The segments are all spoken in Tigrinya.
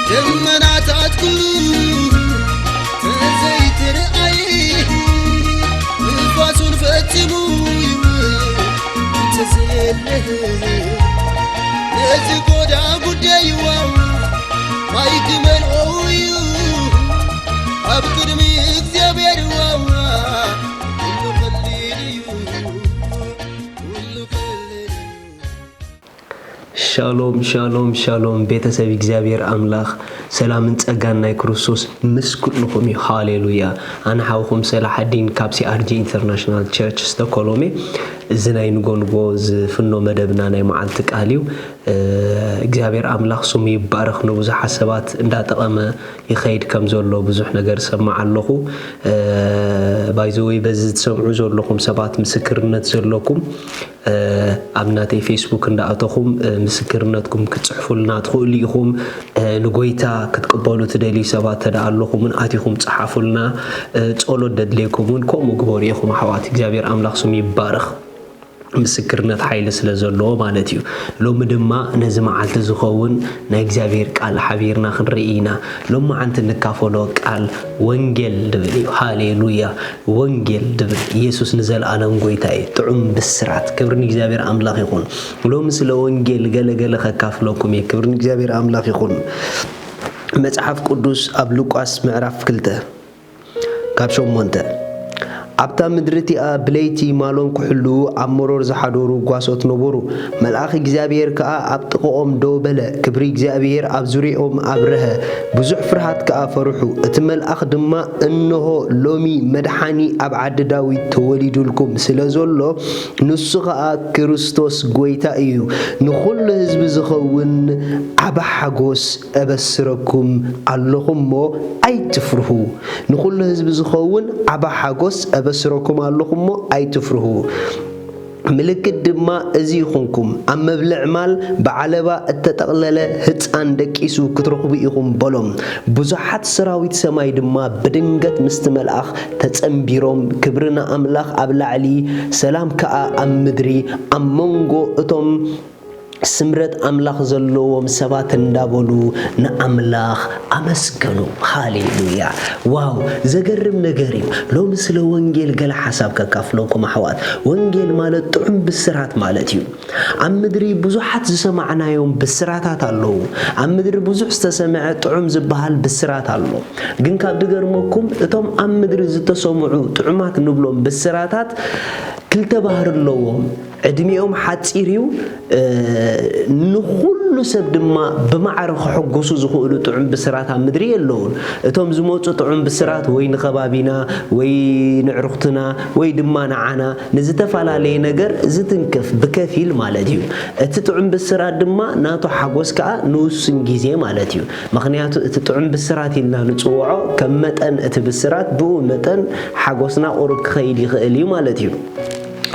ደመናታት ኩሉ ተዘይትርኣይ፣ ንፋሱን ፈጺሙ ይውል እንተዘየለ፣ ነዚ ጎዳ ጉዳይዋ ማይ ክመልኦ እዩ ኣብ ቅድሚ እግዚኣብሔር ዋዋ። ኩሉ ቀሊል እዩ፣ ኩሉ ቀሊል እዩ። ሻሎም፣ ሻሎም፣ ሻሎም፣ ቤተሰብ እግዚኣብሔር ኣምላኽ፣ ሰላምን ጸጋን ናይ ክርስቶስ ምስ ኩልኹም እዩ። ሃሌሉያ። ኣነ ሓውኹም ሰላሓዲን ካብ ሲ ኣር ጂ ኢንተርናሽናል ቸርች ስቶኮሎም እየ። እዚ ናይ ንጎንጎ ዝፍኖ መደብና ናይ መዓልቲ ቃል እዩ። እ፣ እግዚኣብሔር ኣምላኽ ስሙ ይባረኽ። ንብዙሓት ሰባት እንዳጠቐመ ይኸይድ ከም ዘሎ ብዙሕ ነገር እሰማዕ ኣለኹ። እ፣ ባይ ዘ ወይ በዚ ትሰምዑ ዘለኹም ሰባት ምስክርነት ዘለኩም፣ እ፣ ኣብ ናተይ ፌስቡክ እንዳኣተኹም፣ እ፣ ምስክርነትኩም ክትጽሕፉልና ትኽእሉ ኢኹም። እ፣ ንጎይታ ክትቅበሉ ትደልዩ ሰባት ተደኣ ኣለኹም እውን ኣቲኹም ጸሓፉልና። እ፣ ጸሎት ደድልየኩም እውን ከምኡ ግበሩ ኢኹም ኣሕዋት። እግዚኣብሔር ኣምላኽ ስሙ ይባረኽ። ምስክርነት ሓይሊ ስለ ዘለዎ ማለት እዩ። ሎሚ ድማ ነዚ መዓልቲ ዝኸውን ናይ እግዚኣብሔር ቃል ሓቢርና ክንርኢ ኢና። ሎሚ መዓንቲ እንካፈሎ ቃል ወንጌል ድብል እዩ። ሃሌሉያ! ወንጌል ድብል፣ ኢየሱስ ንዘለኣለም ጎይታ እዩ። ጥዑም ብስራት። ክብሪ ንእግዚኣብሔር ኣምላኽ ይኹን። ሎሚ ስለ ወንጌል ገለ ገለ ከካፍለኩም እየ። ክብሪ ንእግዚኣብሔር ኣምላኽ ይኹን። መጽሓፍ ቅዱስ ኣብ ሉቃስ ምዕራፍ ክልተ ካብ ሸሞንተ። ኣብታ ምድሪ እቲኣ ብለይቲ ማሎም ክሕልዉ ኣብ መሮር ዝሓደሩ ጓሶት ነበሩ። መልኣኽ እግዚኣብሔር ከኣ ኣብ ጥቓኦም ደው በለ። ክብሪ እግዚኣብሔር ኣብ ዙርያኦም ኣብርሀ። ብዙሕ ፍርሃት ከኣ ፈርሑ። እቲ መልኣኽ ድማ፣ "እንሆ፣ ሎሚ መድሓኒ ኣብ ዓዲ ዳዊት ተወሊዱልኩም ስለ ዘሎ፣ ንሱ ኸኣ ክርስቶስ ጐይታ እዩ። ንኹሉ ህዝቢ ዝኸውን ዓቢ ሓጎስ እበስረኩም ኣለኹ እሞ ኣይትፍርሁ። ንኹሉ ህዝቢ ዝኸውን ዓቢ ሓጎስ እበስረኩም ኣለኹ እሞ ኣይትፍርሁ። ምልክት ድማ እዚ ይኹንኩም፣ ኣብ መብልዕ ማል ብዓለባ እተጠቕለለ ህጻን ደቂሱ ክትረኽቡ ኢኹም" በሎም። ብዙሓት ሰራዊት ሰማይ ድማ ብድንገት ምስቲ መልኣኽ ተጸንቢሮም፣ ክብሪ ንኣምላኽ ኣብ ላዕሊ፣ ሰላም ከኣ ኣብ ምድሪ፣ ኣብ መንጎ እቶም ስምረት ኣምላኽ ዘለዎም ሰባት እንዳበሉ ንኣምላኽ ኣመስገኑ። ሃሌሉያ! ዋው! ዘገርም ነገር እዩ። ሎሚ ስለ ወንጌል ገለ ሓሳብ ከካፍለኩም ኣሕዋት። ወንጌል ማለት ጥዑም ብስራት ማለት እዩ። ኣብ ምድሪ ብዙሓት ዝሰማዕናዮም ብስራታት ኣለዉ። ኣብ ምድሪ ብዙሕ ዝተሰምዐ ጥዑም ዝበሃል ብስራት ኣሎ። ግን ካብ ዝገርመኩም፣ እቶም ኣብ ምድሪ ዝተሰምዑ ጥዑማት ንብሎም ብስራታት ክልተ ባህሪ ኣለዎም። ዕድሚኦም ሓጺር እዩ። እ፣ ንኹሉ ሰብ ድማ ብማዕረ ከሐጉሱ ዝኽእሉ ጥዑም ብስራት ኣብ ምድሪ የለውን። እቶም ዝመጹ ጥዑም ብስራት ወይ ንኸባቢና፣ ወይ ንዕሩኽትና፣ ወይ ድማ ንዓና ንዝተፈላለየ ነገር ዝትንክፍ ብከፊል ማለት እዩ። እቲ ጥዑም ብስራት ድማ ናቱ ሓጎስ ከኣ ንውሱን ግዜ ማለት እዩ። ምኽንያቱ እቲ ጥዑም ብስራት ኢልና ንጽውዖ ከም መጠን እቲ ብስራት ብኡ መጠን ሓጎስና ቁሩብ ክኸይድ ይኽእል እዩ ማለት እዩ።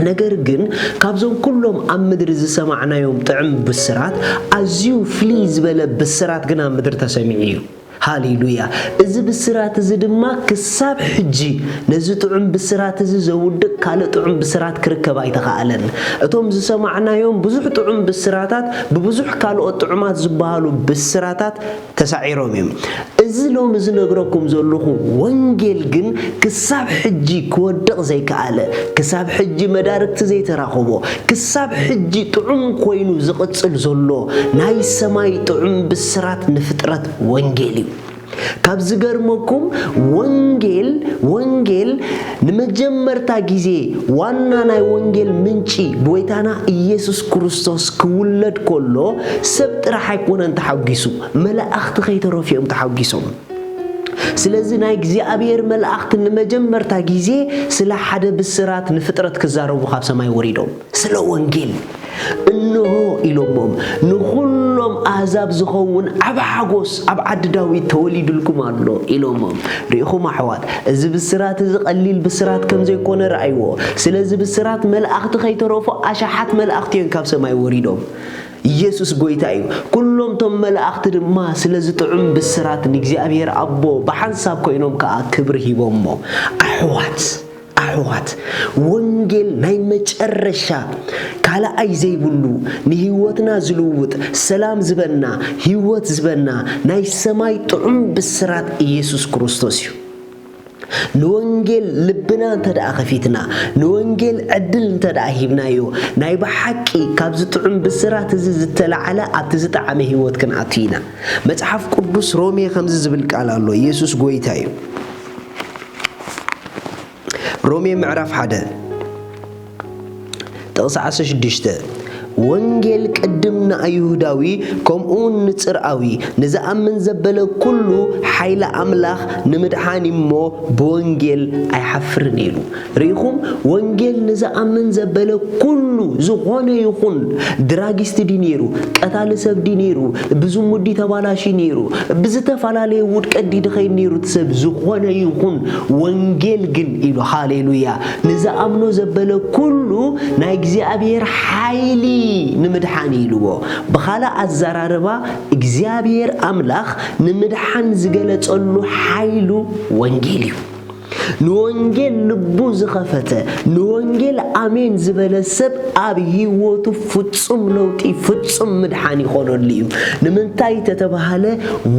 ነገር ግን ካብዞም ኩሎም ኣብ ምድሪ ዝሰማዕናዮም ጥዑም ብስራት ኣዝዩ ፍልይ ዝበለ ብስራት ግን ኣብ ምድሪ ተሰሚዑ እዩ። ሃሌሉያ! እዚ ብስራት እዚ ድማ ክሳብ ሕጂ ነዚ ጥዑም ብስራት እዚ ዘውድቕ ካልእ ጥዑም ብስራት ክርከብ ኣይተኻእለን። እቶም ዝሰማዕናዮም ብዙሕ ጥዑም ብስራታት ብብዙሕ ካልኦት ጥዑማት ዝበሃሉ ብስራታት ተሳዒሮም እዮም። እዚ ሎሚ ዝነግረኩም ዘለኹ ወንጌል ግን ክሳብ ሕጂ ክወድቕ ዘይከኣለ፣ ክሳብ ሕጂ መዳርግቲ ዘይተራኸቦ፣ ክሳብ ሕጂ ጥዑም ኮይኑ ዝቕጽል ዘሎ ናይ ሰማይ ጥዑም ብስራት ንፍጥረት ወንጌል እዩ። ካብ ዝገርመኩም ወንጌል፣ ወንጌል ንመጀመርታ ግዜ ዋና ናይ ወንጌል ምንጪ ብጎይታና ኢየሱስ ክርስቶስ ክውለድ ከሎ ሰብ ጥራሕ ኣይኮነን ተሓጒሱ፣ መላእኽቲ ከይተረፉ እዮም ተሓጒሶም። ስለዚ ናይ እግዚኣብሔር መላእኽቲ ንመጀመርታ ግዜ ስለ ሓደ ብስራት ንፍጥረት ክዛረቡ ካብ ሰማይ ወሪዶም። ስለ ወንጌል እንሆ ኢሎሞም፣ ንኹሎም ኣህዛብ ዝኸውን ዓቢ ሓጎስ ኣብ ዓዲ ዳዊት ተወሊዱልኩም ኣሎ ኢሎሞም። ርኢኹም ኣሕዋት፣ እዚ ብስራት እዚ ቀሊል ብስራት ከም ዘይኮነ ረኣይዎ። ስለዚ ብስራት መላእኽቲ ከይተረፉ ኣሽሓት መላእኽቲ እዮም ካብ ሰማይ ወሪዶም። ኢየሱስ ጐይታ እዩ። ኩሎም እቶም መላእኽቲ ድማ ስለዚ ጥዑም ብስራት ንእግዚኣብሔር ኣቦ ብሓንሳብ ኮይኖም ከኣ ክብሪ ሂቦሞ። ኣሕዋት፣ ኣሕዋት፣ ወንጌል ናይ መጨረሻ ካልኣይ ዘይብሉ ንህይወትና ዝልውጥ ሰላም ዝበና ህይወት ዝበና ናይ ሰማይ ጥዑም ብስራት ኢየሱስ ክርስቶስ እዩ። ንወንጌል ልብና እንተ ደኣ ከፊትና፣ ንወንጌል ዕድል እንተ ደኣ ሂብናዮ፣ ናይ ብሓቂ ካብዚ ጥዑም ብስራት እዚ ዝተላዕለ ኣብቲ ዝጠዓመ ህይወት ክንኣቱ ኢና። መጽሓፍ ቅዱስ ሮሜ ከምዚ ዝብል ቃል ኣሎ። ኢየሱስ ጐይታ እዩ። ሮሜ ምዕራፍ ሓደ ጥቕሲ ዓሰርተ ሽዱሽተ፣ ወንጌል ቅድም ንኣይሁዳዊ ከምኡውን ንጽርኣዊ ንዝኣምን ዘበለ ኩሉ ሓይሊ ኣምላኽ ንምድሓን እሞ ብወንጌል ኣይሓፍርን ኢሉ። ርኢኹም፣ ወንጌል ንዝኣምን ዘበለ ኩሉ ዝኾነ ይኹን ድራጊስት ድዩ ነይሩ፣ ቀታሊ ሰብ ድዩ ነይሩ፣ ብዝሙት ድዩ ተባላሽዩ ነይሩ፣ ብዝተፈላለየ ውድቀት ድዩ ድኸይድ ነይሩ እቲ ሰብ፣ ዝኾነ ይኹን ወንጌል ግን ኢሉ። ሃሌሉያ። ንዝኣምኖ ዘበለ ኩሉ ናይ እግዚኣብሔር ሓይሊ ንምድሓን ኢልዎ። ብኻልእ ኣዘራርባ እግዚኣብሔር ኣምላኽ ንምድሓን ዝገለጸሉ ሓይሉ ወንጌል እዩ። ንወንጌል ልቡ ዝኸፈተ፣ ንወንጌል ኣሜን ዝበለ ሰብ ኣብ ህይወቱ ፍጹም ለውጢ፣ ፍጹም ምድሓን ይኾነሉ እዩ። ንምንታይ ተተባሃለ?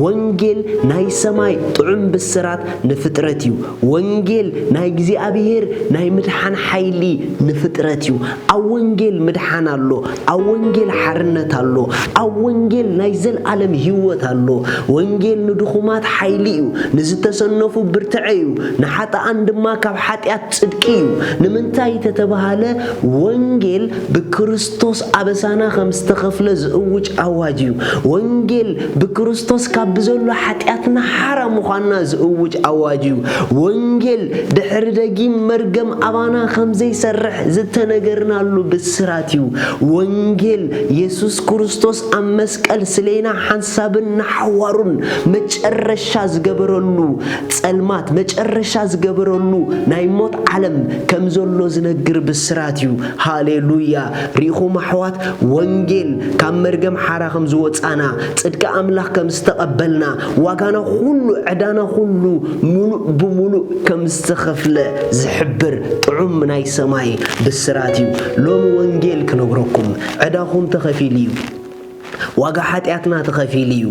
ወንጌል ናይ ሰማይ ጥዑም ብስራት ንፍጥረት እዩ። ወንጌል ናይ እግዚኣብሔር ናይ ምድሓን ሓይሊ ንፍጥረት እዩ። ኣብ ወንጌል ምድሓን ኣሎ። ኣብ ወንጌል ሓርነት ኣሎ። ኣብ ወንጌል ናይ ዘልኣለም ህይወት ኣሎ። ወንጌል ንድኹማት ሓይሊ እዩ። ንዝተሰነፉ ብርትዐ እዩ። ንሓጥኣን ድማ ካብ ሓጢኣት ጽድቂ እዩ። ንምንታይ ተተባሃለ? ወንጌል ብክርስቶስ ኣበሳና ከም ዝተኸፍለ ዝእውጅ ኣዋጅ እዩ። ወንጌል ብክርስቶስ ካብ ብዘሎ ሓጢኣትና ሓራ ምዃንና ዝእውጅ ኣዋጅ እዩ። ወንጌል ድሕሪ ደጊም መርገም ኣባና ከም ዘይሰርሕ ዝተነገርናሉ ብስራት እዩ። ወንጌል የሱስ ክርስቶስ ኣብ መስቀል ስሌና ሓንሳብን ንሓዋሩን መጨረሻ ዝገበረሉ ጸልማት መጨረሻ ዝገበረሉ ናይ ሞት ዓለም ከም ዘሎ ዝነግር ብስራት እዩ። ሃሌሉያ! ርኢኹም ኣሕዋት፣ ወንጌል ካብ መርገም ሓራ ከም ዝወጻና፣ ጽድቂ ኣምላኽ ከም ዝተቐበልና፣ ዋጋና ኩሉ፣ ዕዳና ኩሉ ምሉእ ብምሉእ ከም ዝተኸፍለ ዝሕብር ጥዑም ናይ ሰማይ ብስራት እዩ። ሎሚ ወንጌል ክነግረኩም፣ ዕዳኹም ተኸፊሉ እዩ። ዋጋ ሓጢኣትና ተኸፊሉ እዩ።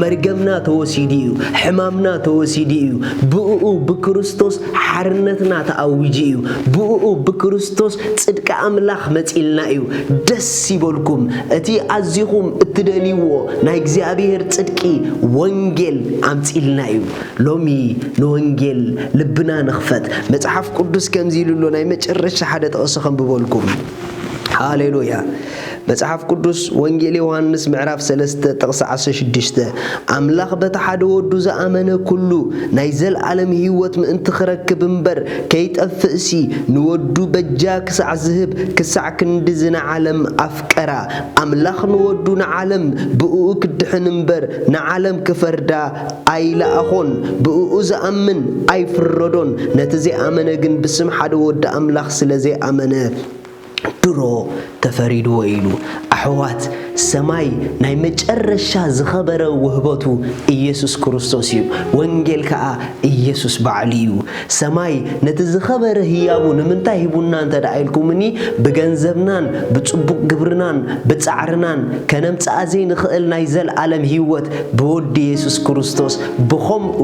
መርገምና ተወሲዱ እዩ። ሕማምና ተወሲዱ እዩ። ብእኡ ብክርስቶስ ሓርነትና ተኣዊጁ እዩ። ብእኡ ብክርስቶስ ጽድቂ ኣምላኽ መጺልና እዩ። ደስ ይበልኩም። እቲ ኣዚኹም እትደልይዎ ናይ እግዚኣብሔር ጽድቂ ወንጌል ኣምጺልና እዩ። ሎሚ ንወንጌል ልብና ንኽፈት። መጽሓፍ ቅዱስ ከምዚ ኢሉ ኣሎ። ናይ መጨረሻ ሓደ ጥቕሲ ከንብበልኩም። ሃሌሉያ። መጽሓፍ ቅዱስ ወንጌል ዮሃንስ ምዕራፍ ሰለስተ ጥቕሲ ዓሰርተ ሽዱሽተ፣ ኣምላኽ በቲ ሓደ ወዱ ዝኣመነ ኩሉ ናይ ዘልኣለም ህይወት ምእንቲ ክረክብ እምበር ከይጠፍእሲ፣ ንወዱ በጃ ክሳዕ ዝህብ ክሳዕ ክንድዚ ንዓለም ኣፍቀራ። ኣምላኽ ንወዱ ንዓለም ብእኡ ክድሕን እምበር ንዓለም ክፈርዳ ኣይለኣኾን። ብእኡ ዝኣምን ኣይፍረዶን። ነቲ ዘይኣመነ ግን ብስም ሓደ ወዲ ኣምላኽ ስለ ዘይኣመነ ድሮ ተፈሪድዎ ኢሉ። ኣሕዋት፣ ሰማይ ናይ መጨረሻ ዝኸበረ ውህበቱ ኢየሱስ ክርስቶስ እዩ። ወንጌል ከኣ ኢየሱስ ባዕሉ እዩ። ሰማይ ነቲ ዝኸበረ ህያቡ ንምንታይ ሂቡና እንተ ደኣ ኢልኩምኒ፣ ብገንዘብናን ብጽቡቕ ግብርናን ብጻዕርናን ከነምጽኣ ዘይንኽእል ናይ ዘልኣለም ህይወት ብወዲ የሱስ ክርስቶስ ብኸምኡ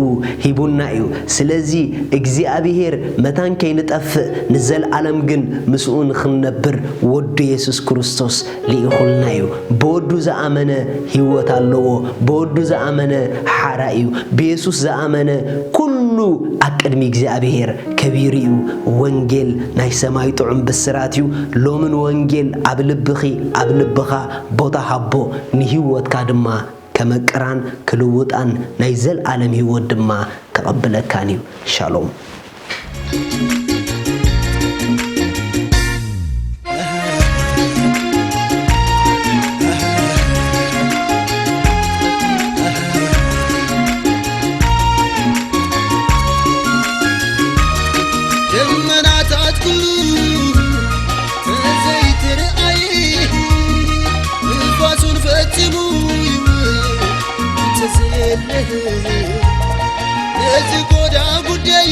ሂቡና እዩ። ስለዚ እግዚኣብሄር መታን ከይንጠፍእ ንዘልኣለም ግን ምስኡ ንኽንነብር ወዱ የሱስ ክርስቶስ ልኢኹልና እዩ። ብወዱ ዝኣመነ ህይወት ኣለዎ። ብወዱ ዝኣመነ ሓራ እዩ። ብየሱስ ዝኣመነ ኩሉ ኣብ ቅድሚ እግዚኣብሄር ከቢሩ እዩ። ወንጌል ናይ ሰማይ ጥዑም ብስራት እዩ። ሎሚ ንወንጌል ኣብ ልብኺ፣ ኣብ ልብኻ ቦታ ሃቦ፣ ንህይወትካ ድማ ከመቅራን ክልውጣን ናይ ዘልኣለም ህይወት ድማ ከቐብለካን እዩ። ሻሎም። ደመናታት ኩሉ ተዘይትርኣይ፣ ንፋሱን ነዚ ጎዳ ጉዳይ